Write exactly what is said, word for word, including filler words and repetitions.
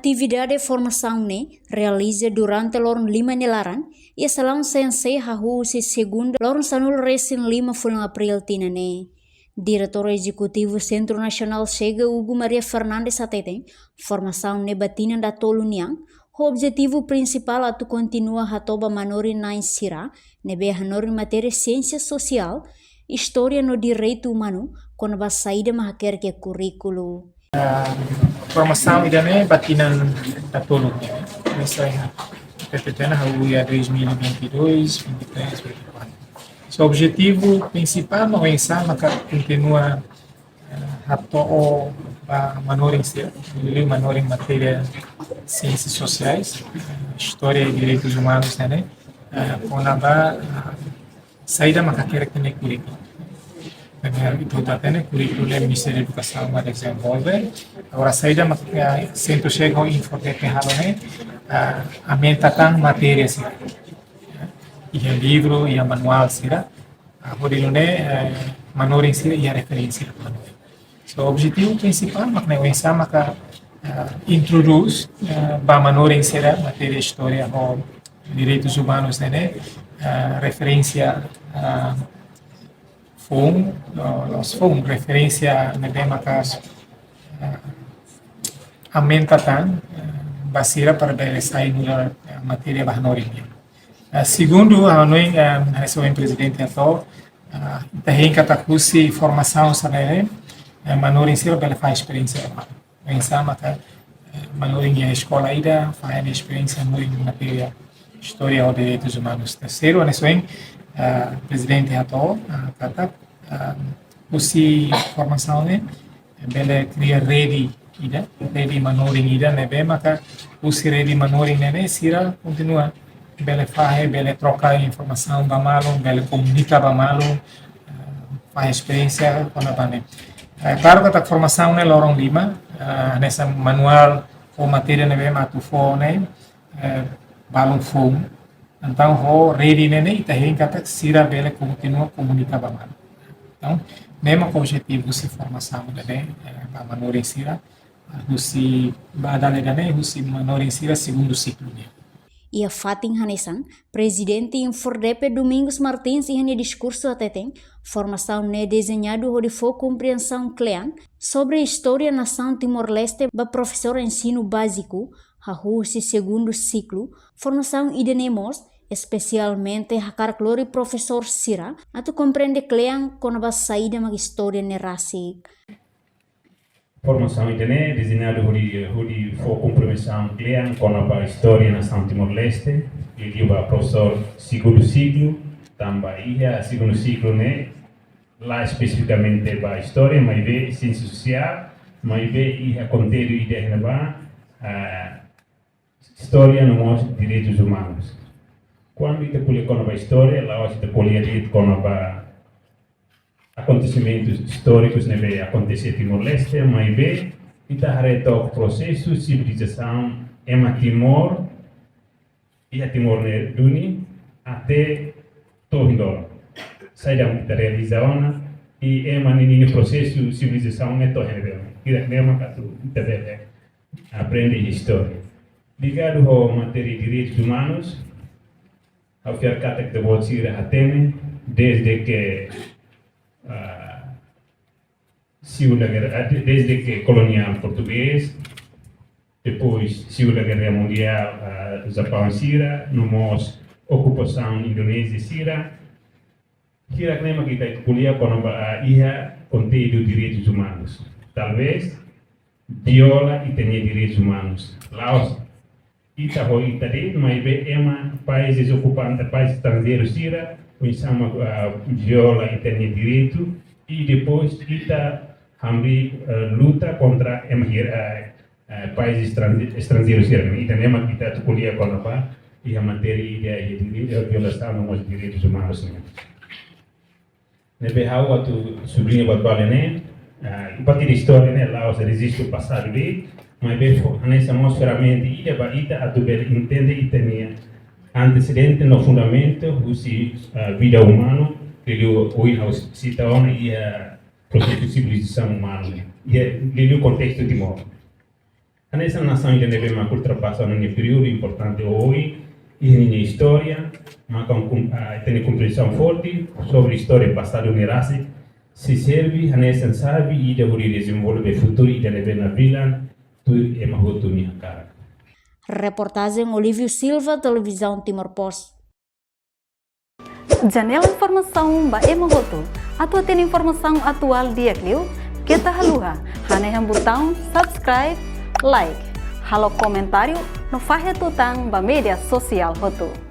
Atividade formasaun ne'e realiza durante loron lima nia laran, iha salaun C N C hahú husi segunda loron sanulu resin lima fulan Abril tinan ne'e. Diretór Ezekutivu Sentru Nasionál Chega, Hugo Maria Fernandes hateten, formasaun ne'e ba tinan datolu nian, ho objetivu prinsipál atu kontinua hato'o ba manorin na'in sira ne'ebé hanorin matéria siénsia sosiál, istória no direitu umanu, kona-ba saida mak hakerek iha kurríkulu. Ah, formasaun ida-ne'e ba tinan datolu, ne'e? Komesa iha P P T na hahú iha dois mil e vinte e dois, vinte e três, vinte e quatro. Sua objetivu prinsipál mak oinsá maka kontinua, eh, hato'o ba manorin sira, liuliu manorin matéria siénsias sosiais, eh, istória i direitus umanus, ne'e? Eh, kona-ba, eh, saida mak hakerek iha kurríkulu. Primeiru, ita hatene kurríkulu ne'e Ministériu Edukasaun mak dezenvolve. Agora, saida mak, eh, Sentru Chega ho INFORDEPE halo ne'e, eh, aumenta tan matéria sira. Iha livru, iha manuál sira. Ah, hodi nune'e, eh, manorin sira iha referénsia. So, objetivu prinsipál mak ne'e oinsá maka, eh, introdús, eh, ba manorin sira matéria istória ho direitus umanus ne'e, eh, referénsia, eh, foun, no, la'ós foun, referénsia ne'ebé maka, eh, aumenta tan, eh, ba sira para bele sai nu'udar, eh, matéria ba hanorin. Eh, segundu, ha'u hanoin, eh, hanesan ohin Prezidente hato'o, eh, ita hein katak husi formasaun sira-ne'e, eh, manorin sira bele fahe esperiénsia. Oinsá maka, eh, manorin iha eskola ida fahe esperiénsia hanorin matéria istória ho direitus umanus. Terseiru, hanesan ohin, eh, Prezidente hato'o, eh, katak, eh, husi formasaun ne'e, bele kria rede ida, rede manorin ida, ne'ebé maka husi rede manorin ne'e, ne'e sira kontinua bele fahe, bele troka informasaun ba malu, bele komunika ba malu, eh, fahe esperiénsia kona-ba ne'e. Eh, klaru katak formasaun ne'e loron lima, eh, hanesan manuál ho matéria ne'ebé mak atu fó ne'e, eh, balun foun. Entaun, ho rede ne'e, ne'e ita hein katak sira bele kontinua komunika ba malu. Entaun, ne'e mak objetivu husi formasaun ne'e, eh, ba manorin sira, husi ba dala ida-ne'e, husi manorin sira segundu siklu nian. Iha fatin hanesan, Prezidente INFORDEPE Domingos Martins iha nia diskursu hateten, formasaun ne'e dezeñadu hodi fó kompriensaun kle'an sobre istória nasaun Timor-Leste ba profesór ensinu báziku, hahú husi segundu siklu, formasaun ida-ne'e mós espesialmente hakarak lori profesór sira atu komprende kle'an kona-ba saida mak istória ne'e rasik. Formasaun ida-ne'e dezeñadu hodi, hodi fó kompriensaun kle'an kona-ba istória nasaun Timor-Leste, liuliu ba profesór segundu siklu, tanba iha segundu siklu ne'e la espesifikamente ba istória, maibé siénsia sosiál, maibé iha konteúdu ida iha ne'ebá, ah, istória no mós direitus umanus. Kuandu ita ko'alia kona-ba istória, la'ós ita ko'alia de'it kona-ba akontesimentus istórikus ne'ebé akontese Timor-Leste, maibé ita haree took prosesu sibilizasaun ema Timor, iha Timor ne'e duni, até to'o ohin loron. Saida mak ita realiza ona, i ema ninia prosesu sibilizasaun ne'e to'o iha ne'ebé. Hirak ne'e mak atu ita bele aprende istória. Ligadu ho matéria direitus umanus, ha'u fiar katak ita-boot sira hatene, desde ke, ah, Segunda Guerra, ah, de-, desde ke koloniál portugés, depois Segunda Guerra Mundiál, ah, Japaun sira, no mós okupasaun Indonézia sira, hirak ne'e mak ita ko'alia kona-ba, ah, iha konteúdu direitus umanus. Talvés viola ita-nia direitus umanus. La'ós ita ho ita de'it, maibé ema países okupante, país estranjeiru sira, oinsá mak, ah, viola ita-nia direitu, i depois ita hamriik, ah, luta kontra ema hir-, ah, eh, país estran-, estranjeiru sira. Ita ne'e mak ita atu ko'alia kona-ba iha matéria ida, iha dire-, iha violasaun no mós direitus umanus nian. Ne'ebé ha'u atu subliña buat balu ne'e, eh, buat ida istória ne'e la'ós rejistu pasadu de'it, maibé fó, hanesan mós ferramenta ida ba ita atu bele entende ita-nia antesedente no fundamentu husi, eh, vida umanu, liuliu ohin ha'u sita ona iha prosesu sibilizasaun umanu ne'e, iha liuliu kontestu Timor. Hanesan nasaun ida ne'ebé mak ultrapasa ona nia períodu importante ohin, iha ninia istória, maka kum-, ah, tenke komprensaun forte sobre istória pasadu ne'e rasik, sei serve hanesan xave ida hodi dezenvolve futuru ida ne'ebé nabilan tuir ema hotu nia hakarak. Reportajen Olívio Silva, Televizaun Timor Post. Janela informasaun ba ema hotu. Atu hatene informasaun atuál di'ak liu, keta haluha hanehan butaun subscribe, like, halo komentáriu no fahe tutan ba média sosiál hotu.